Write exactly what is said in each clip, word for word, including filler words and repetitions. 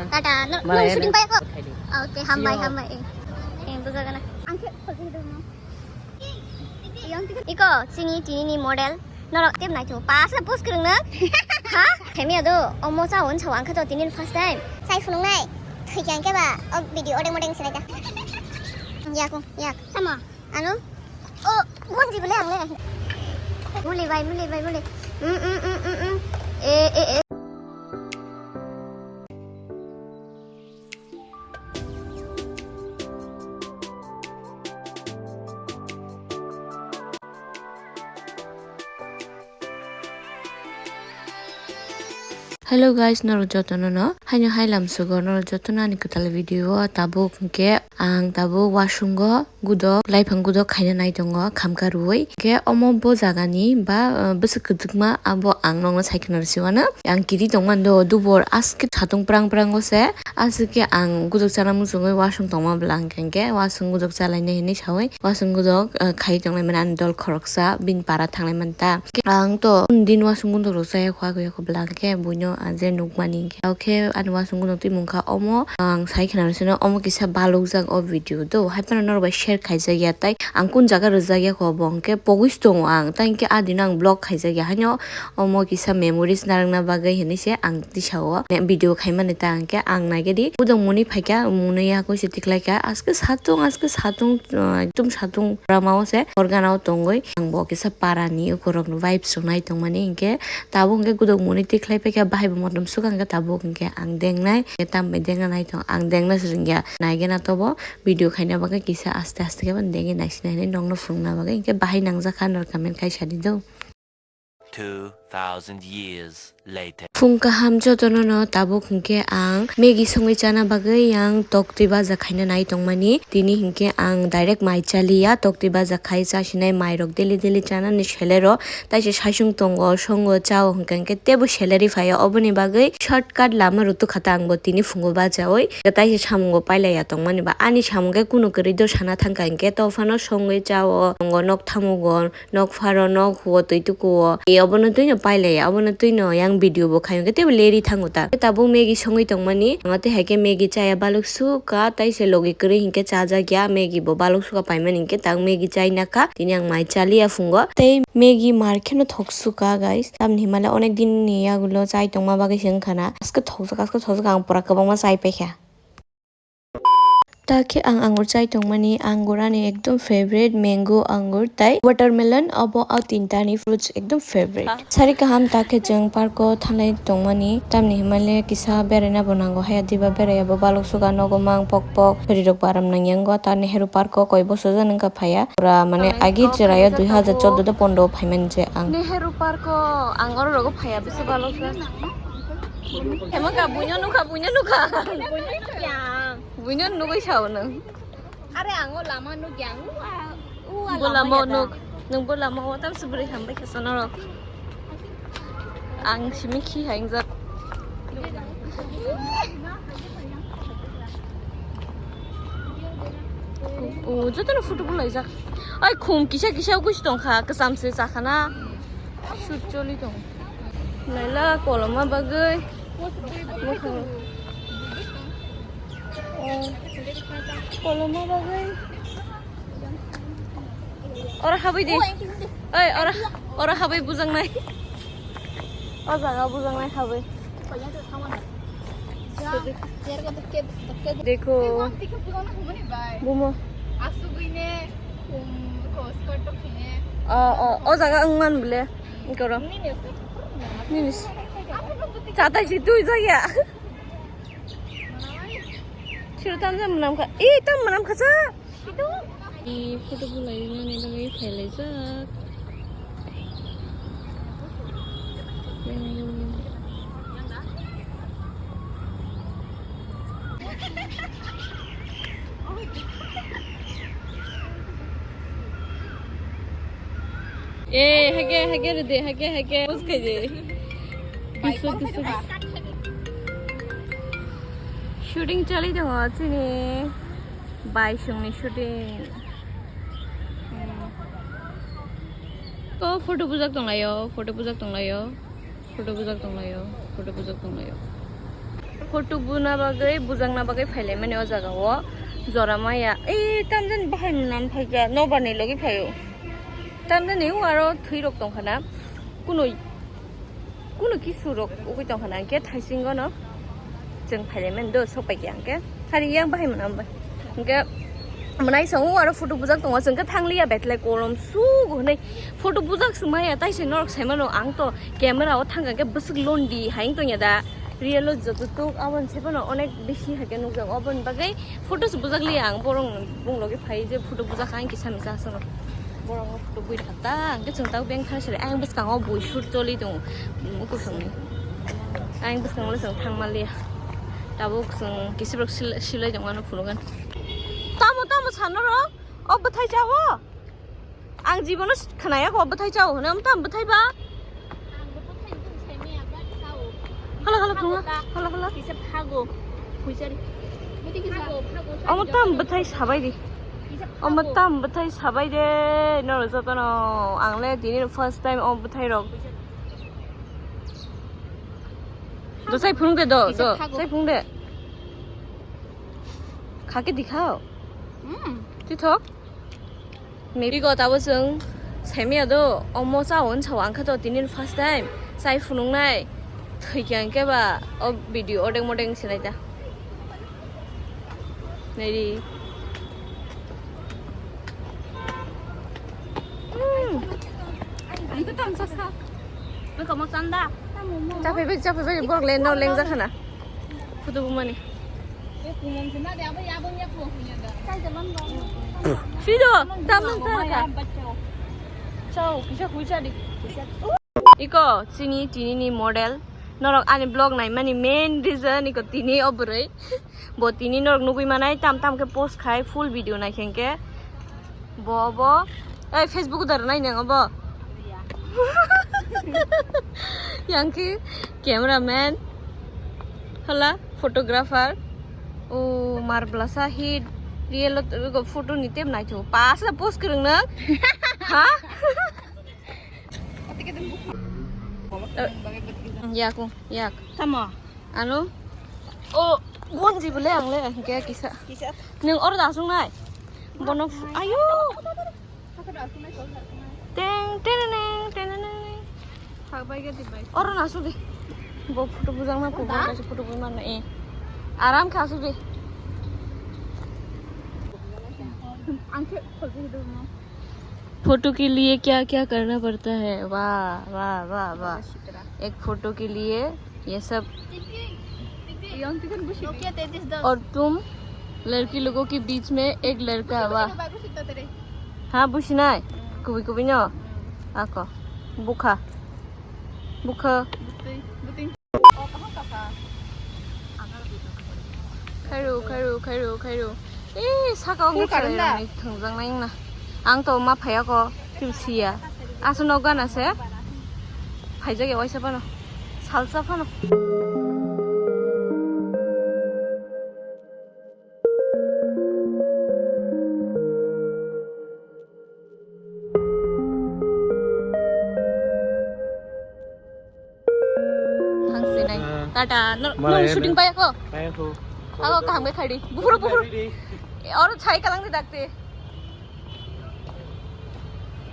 Tata, no, no, shooting pai ko. Okay, hambai, hambai. Eh, eh, buja gana. Ang khe khol thai dong. Iko, chini tini ni model. Norok tep nai tu. Pas la post kwrwng na. Ha? Themi ado. Omo cha on cha ang kha to tini first time. Sai phunung nai. Thwi kya ke ba? O video odeng modeng sinai ta. Yak, yak. Tamo. Ano? O, bunji bole ang le. Muli bai, muli bai, muli. Mm, mm, mm, mm, mm. Eh, eh, eh. Hello guys, norok jotono no haino hai lamsugo norok jotono ani kwtal video o. Tabuk hwnkhe ang tabuk wasungo gudok, laifang gudok khaina nai tongo khamka rwui. Hwnkhe omo bo jagani ba, uh, bwswk kwdwkma abo ang nokno sai khna rwsiwano. Ang kiri tongmani do dubor aske satung prang prango se. Aswk khe ang gudok chana muchungwi wasung tongma bwla hwnkhe, hwnkhe wasung gudok chalainai hinwi saui wasung gudok, eh, khai tonglaimani ani dol khoroksa bini para thanglaimani ta. Khe ang to din wasung gudok rok chaya kho, yakho bwla hwnkhe buino, ah, je nukmani hwnkhe. Tei ani wasung gudok twi mungkha omo, ang sai khna rwsino omo kisa balukjak o video do, haiphano norok bai share khaijakya, tei ang kun jaga rwjakya kho bo hwnkhe pogwi tongo ang, tei hwnkhe ah dino ang vlog khaijakya haino. Omo kisa memories narwkna bagwi hinwi se ang tisa o video khaimani ta, hwnkhe ang naigadi gudok mwnwi phaikha, mwnwi yakung se tikhlaikha, aske satung, aske satung, ah, ekdom satung rama o se hor gana o tongwi ang bo kisa para ni ukurok no vibes rok nai tongmani, hwnkhe tabuk hwnkhe gudok mwnwi tikhlai paikha, bahai bo motom swkang khe tabuk hwnkhe ang dengnai, hwnkhe tambai dengna nai tong, ang dengna se rwngya, naigena tobo video khaina bagwi kisa aste aste khe dengwi naisina hinwi nokno phunukna bagwi, hwnkhe bahai nangjakha norok comment khai sadi do. Two thousand years later. Phung kaham jotono no tabuk hwnkhe ang Maggi songwi chana bagwi yang toktwi baja khaina nai tongmani. Tini hwnkhe ang direct mai chaliya, toktwi baja khai chasinai mairok daily daily chanani selero. Taisa saichung tongo, songo chao hwnkhe hwnkhe teibo salary phaiya, oboni bagwi shortcut lama rwtwkha ta ang bo tini phungo bachaui. Taisa samungo pailaiya tongmani ba ani samung khe kunu kwrwi do sana thangkha hwnkhe tophano songwi chao, tongo nok thamugo. Nok pharo, nok huo, twi tukuo. E, obono twino pailaiya, obono twino yang video bo khaiyong khe teibo leri thango ta. Tabuk Maggi songwi tongmani, ama tei hai khe Maggi chaya baluk sukha, tei se logi kwrwi hinkhe chajakya, Maggi bo baluk sukha paimani hinkhe tak Maggi chai nakha. Tini ang mai chaliya phungo. Tei Maggi mar kheno thok sukha, guys. Tamni himale onek din ni yagulo chai tongma bagwi se wngkha na. Aske thokjak, aske thokjak ang pura kwbangma chai paikha. Ta khe ang angur chai tongmani, angur ani ekdom favorite, mango, angur tei watermelon, obo o tinta ni fruits ekdom favorite. Sari kaham ta khe chwng park o thanglai tongmani, tamni himale kisa beraina bo nango, haya diba beraiya bo balok suga nogo mang pok pok, sori rok baram nangya wngkha ta Nehru park o koi boso jani wngkha phaiya, pura mane agi chwrai o dui hajar chordo de pondro o phaimani je ang. Nehru park o ang oro rogo phaiya bisi balok khe. Emang ka buino nukha, buino nukha. Buino nugui sao nung. Are ang o lama nugya ang. Ua, ua. Bo lama o nuk. Nung bo lama o tam subri hambai khe sono rok. Ang simi khi haingjak. O, joto no photo bulaijak. Ai, khum kisa kisa kusi tongkha, kwcham se chakhana. Shoot choli tong. Naila koloma bagwi. Koloma bagwi. Ora habwi di. Oi, ora, ora habwi bujangnai. O jaga bujangnai habwi. Dekho. Bumo. O, o, o jaga wngman bwle. Koro. Nini. Chata si tui jaya. Siro tam jam manam kha. Eh, tam manam kha cha. Photo bulai mani bagwi phailai jak. Eh, hake, hake, rede, hake, hake. Bus khaide. Bisu, bisu. Shooting chali tongo chini. Bai songni shooting. Hmm. O photo bujak tonglaio, photo bujak tonglaio, photo bujak tonglaio, photo bujak tonglaio. Photo buna bagwi, bujakna bagwi phailaimani o jaga o. Jora maya. Ei, tamjani bahai mwnam phaikha, nobar ni logi phaio. Tamjani o aro thwi rok tongkha na. Kuno, kuno kisu rok ugwi tongkha na, hwnkhe thaisingo no chwng phailaimani do, sok paikha hwnkhe. Hari yang bahai mwnam bai. Hwnkhe mwnai song o aro photo bujak tongo, chwng khe thangliya, betlai korom sugo hwnwi photo bujak swmaya, tai se norok saimano, ang to camera o thangkha khe bwswk londi hai wng tongya da. Real o joto tuk aboni se phano onek bisi hai khe nukjak, oboni bagwi photo se bujak liya ang, borok bung logi phai je photo bujak ang kisa misa aswk no. Borok no photo bui thak ta, ang khe chwng tak beng thang siri, ayang bwskango bui shoot choli tongo, um, ukusungni. Ayang bwskango le chwng thang man liya. Tabuk chwng kisibrok sil-, silai tongmano phunukgwi. Tamo, tamo sa norok? O bwthai cha o? Ang jibono s-, khwnaya kho, bwthai cha o hwnwi, omo tamo bwthai ba? Hala, hala, phungo. Hala, hala. Kisa phago. Phuisari. Omo tamo bwthai sabai di. Omo tamo bwthai sabai de. Norok jotono ang le tini first time o bwthai rok. Do sai phunuk de do, do. Sai phunuk de. Kha khe dikhao. Tithok. Maybe go tabo chwng saimaya do, omo cha hwn sao, ang khe to tini first time chai phunuknai. Thwi khe ang khe ba o video odeng modeng sinai ta. Nai di. Hmm. Ang khe tam sa sa. Nang kamo chanda. Chaphaibai, chaphaibai, borok le no lengjakhana. Photo bumani. Fido, tamang thaka. Chao, kisa kuisa di. Iko, chini, tini ni model. Norok ani vlog naimani main reason, iko tini o bwrwi. Bo tini norok nugwi manai, tam tam khe post khai, full video nai khe hwnkhe. Bo, bo. Ei, Facebook da rwnai nang obo? Yang khe cameraman. Hala, photographer. O, mar blasa hit. Real o, o, photo ni tep naitho. Pasa post kwrwng nang. Ha? Yak, yak. Tamo? Ano? O, gonji bole ang le, hingke kisa. Kisa. Nung oro da asung nai? Bono, ayo! Teng, teng, teng, teng, teng. Oro na asuk di. Bo photo bujang na, photo bujang na, eh. Aram kha asuk di. Ang khe, photo ke liye kya kya karna padta hai? Wah, wah, wah, wah. Ek photo ke liye ye sab. Aur tum ladki logon ke beech mein ek ladka, wah. Ha, buji nai? Kubui kubui no? Ako. Bukha. Bukha. Khairu, khairu, khairu, khairu. Eh, saka o thwngjak nai wngna. Ang to ma phaiya ko, kebo siya. Aswk no gana se. Phaijak ya waisa phano. Salsa phano. Thangsinai. Ah. Tata. No, no shooting paya ko? Paya ko. Ako kaham ke khadi. Buhuru, buhuru. Oro chai kalang di dakte.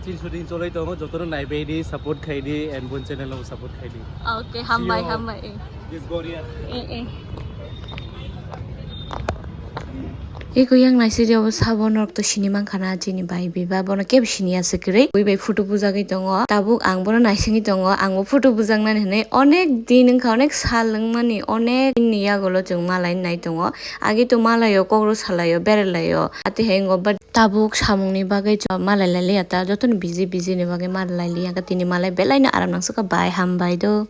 Chin shooting cholai tongo, jotono naibai di, support khai di, and bon channel no support khai di. Okay, hambai, hambai. This Goria. Eh, eh. Eko yang naisidi obo sabo norok to sini mankha na chini bai biba bono kebo sini ya se kwrwi bui bai photo bujagwi tongo tabuk ang bono naisingwi tongo ang bo photo bujaknani hinwi onek din wngkha onek sal wngmani onek din ni yagulo chwng malai nai tongo age to malaio kokro salaio beralaio atwi hai wngo but tabuk samungni bagwi chwng malai lailiya ta jotoni busy busy ni bagwi malai lailiya tini malai belaino aram nangsikha bai hambai do.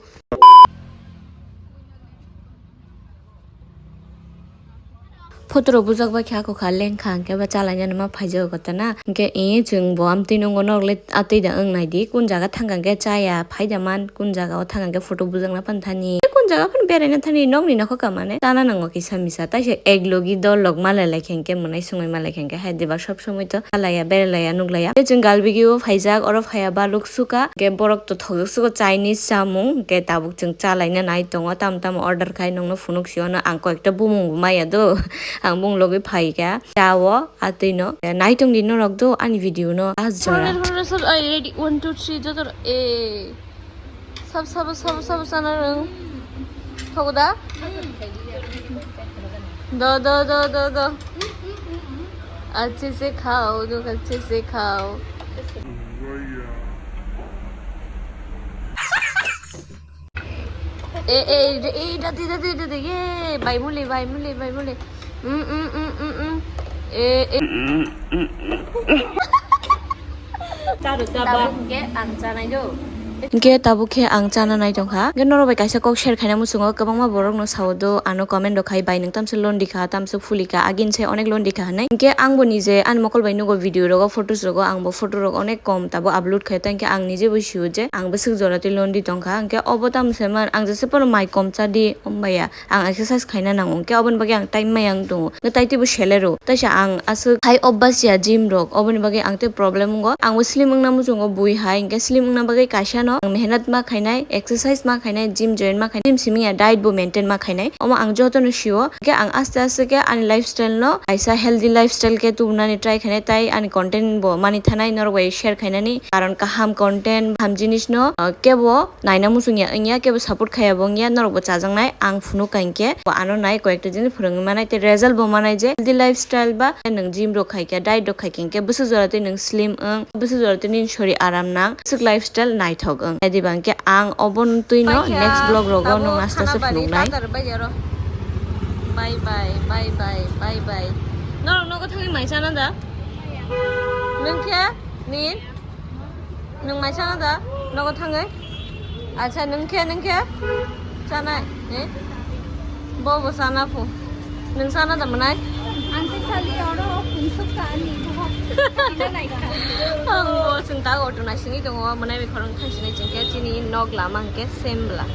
Photo rok bujak bai khe ako kha lengkha hwnkhe ba chalainani ma phaijago kotana hwnkhe e chwng bo amtwi nungo norok le atwi da wng nai di kun jaga thang kha hwnkhe chaya phai da man kun jaga o thang kha hwnkhe photo bujakna phan thani. Jaga phano beraina thani nokni nokho ka mane chana nango kisa misa. Taisa ek logi dol log malai lai khe hwnkhe mwnai songwi malai khe hwnkhe hai diba sob somoi to chalaiya, beralaiya, nuklaiya. Tei chwng Galbigi o phaijak, oro phaiya baluk suka. Hwnkhe borok to thokjak sugo Chinese chamung. Hwnkhe tabuk chwng chalaina nai tongo. Tamo tamo order khai nokno phunuk sio no ang koi ekta bumung bo maya do. Ang bumung logwi phaikha. Cha o atwi no. Naitong di norok do ani video no last jora. Hurry, hurry, hurry, sab, ai, ready, one, two, three, joto, eh. Sab, sab, sab, sab, sana rwng. Thogo da? Do, do, do, do, do. Achhe se khao, do, achhe se khao. Eh, eh, eh, dati, dati, dati, ye, bai muli, bai muli, bai muli. Mm, mm, mm, mm, mm. Eh, eh. Tabuk hwnkhe ang chanai do. Hwnkhe tabuk khe ang chana nai tongkha. Hwnkhe norok bai kaisa kok share khaina muchungo kwbangma borok no sao do, ano comment rok khai bai nwng tamswk londi kha, tamswk phuli kha, agin se onek londi kha hinwi. Hwnkhe ang bo nije ani mokol bai nugo video rogo, photos rogo, ang bo photo rok onek kom tabo upload khai, tei hwnkhe ang nije bo sio je ang bwswk jora twi londi tongkha. Hwnkhe obo tamo se man, ang jesa phano mai kom cha di, omo baya. Ang exercise khaina nango, hwnkhe oboni bagwi ang time maya wng tongo, hwnkhe tai teibo selero. Taisa ang aswk hai obas ya gym rok, oboni bagwi ang tei problem wngo. Ang bo slim wngna muchungo bui hai, hwnkhe slim wngna bagwi kaisa no ang mehnat ma khainai, exercise ma khainai, gym join ma khainai, gym simi ya diet bo maintain ma khainai, omo ang joto no sio. Hwnkhe ang aste aste khe ani lifestyle no kaisa healthy lifestyle khe tubunani try khainai, tai ani content bo mani thanai norok bai share khainani, karon kaham content, kaham jinis no, uh, kebo naina muchung ya wngya, kebo support khaya bo wngya, norok bo chajaknai ang phunuk ka hinkhe bo ano nai koi ekta jini phwrwngwi manai tei result bo manai je healthy lifestyle ba nwng gym rok khai khe, diet rok khai khe hinkhe bwswk jora twi nwng slim wng, bwswk jora twi nini sori aram nang, bwswk lifestyle naithok wng. Nai diba hinkhe ang obo twi no next vlog rogo nwng aste aste phunuknai. Bye bye, bye bye, bye bye. Norok nogo thangwi mai chana da? Nwng khe? Nin? Nwng mai chana da? Nogo thangwi? Acha, nwng khe, nwng khe? Chanai? Eh? Bo bo chana phu. Nwng chana da mwnai? Ang khe sali oro phungsuk ka ani bohok. Ang bo chwng ta auto naisingwi tongo, mwnai bai khorang thangsinai chwng khe chini nok lama hwnkhe same bwla.